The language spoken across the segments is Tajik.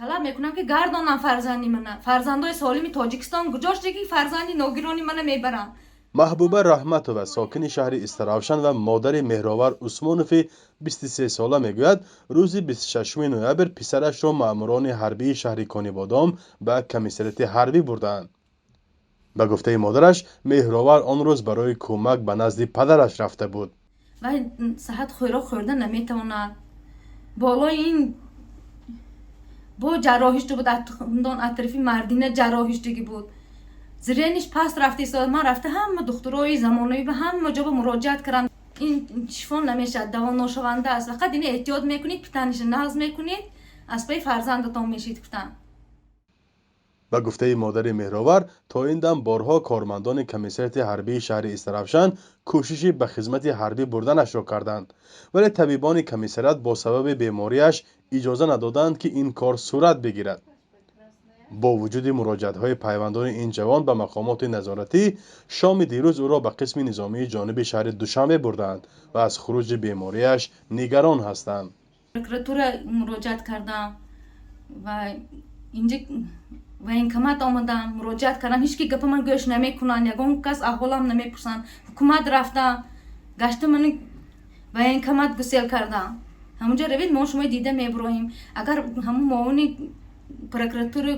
Талаб мекунам, ки гардонам фарзанди мана. Фарзандои солими Тоҷикистон куҷоште, ки фарзанди ногирони мана мебаранд? Маҳбуба Раҳматова, сокини шаҳри Истаравшан ва модари Меҳровар Усмонови 23-сола, мегӯяд, рӯзи 26 ноябр писарашро маъмурони ҳарбии шаҳри Конибодом ба комиссариати ҳарбӣ бурдаанд. Ба гуфтаи модараш, Меҳровар он рӯз барои кӯмак ба назди падараш рафта буд. Вай саҳат хӯрок хӯрда наметавонад. Болои ин бо ҷарроҳӣ шуда буд, дон атрофи мардина ҷарроҳӣ шудагӣ буд, зрение ш паст рафта истода. Ман рафта ҳама духтурои замонави ба ҳама ҷо ба муроҷиат кардам. Ин шифо намешавад, давоношаванда аст, фақат ина эҳтиёт мекунед, питание ша нағз мекунед, аз паи фарзандатон мешид, гуфтам. Ба гуфтаи модари Меҳровар, то ин дам борҳо кормандони комиссариати ҳарбии шаҳри Истаравшан кӯшиши ба хизмати ҳарбӣ бурданашро карданд, вале табибони комиссариат бо сабаби бемориаш иҷоза надоданд, ки ин кор сурат бигирад. Бо вуҷуди муроҷиатҳои пайвандони ин ҷавон ба мақомоти назоратӣ, шоми дирӯз ӯро ба қисми низомии ҷониби шаҳри Душанбе бурдаанд ва аз хуруҷи бемориаш нигарон ҳастанд. Прокуратура муроҷиат кардам ва инҷа военкомат омадам, муроҷиат кардам. Ҳеч ки гапа ман гӯш намекунанд, ягон кас аҳволам намепурсанд. Ҳукумат рафтам, гашта мани военкомат гусел кардам. Ҳамунҷо равед, мо шумо дида мебуроем. Агар ҳамун муовини прокуратура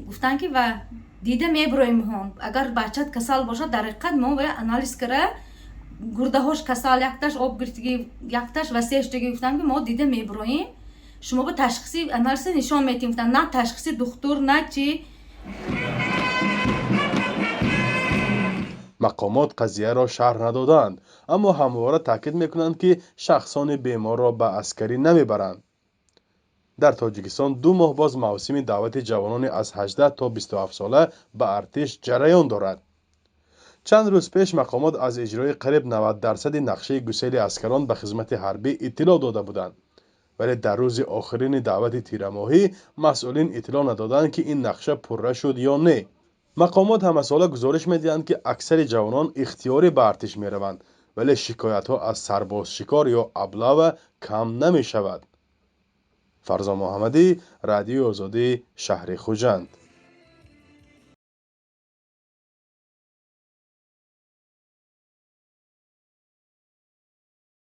гуфтанд, ки ва дида мебуроем ҳон, агар бачат касал бошад, дар ҳақиқат мо бояд анализ кара, гурдаҳош касал, якташ об гирифтагӣ, якташ васеъ шудагӣ. Гуфтам, ки мо дида мебуроем, шумо ба ташхиси анализ нишон метиҳем, гуфтам. На ташхиси духтур, на чӣ. Мақомот қазияро шарҳ надодаанд, аммо ҳамвора таъкид мекунанд, ки шахсони беморро ба аскарӣ намебаранд. Дар Тоҷикистон 2 моҳ боз мавсими даъвати ҷавонони аз 18 то 27 сола ба артиш ҷараён дорад. Чанд рӯз пеш мақомот аз иҷрои қариб 90 дарсади нақшаи гусели аскарон ба хизмати ҳарбӣ иттилоъ дода буданд, вале дар рӯзи охирини даъвати тирамоҳӣ масъулин иттилоъ надоданд, ки ин нақша пурра шуд ё не. Мақомот ҳамасола гузориш медиҳанд, ки аксари ҷавонон ихтиёрӣ ба артиш мераванд, вале шикоятҳо аз сарбозшикор ё облава кам намешавад. Фарзон Муҳаммадӣ, Радиои Озодӣ, шаҳри Хуҷанд.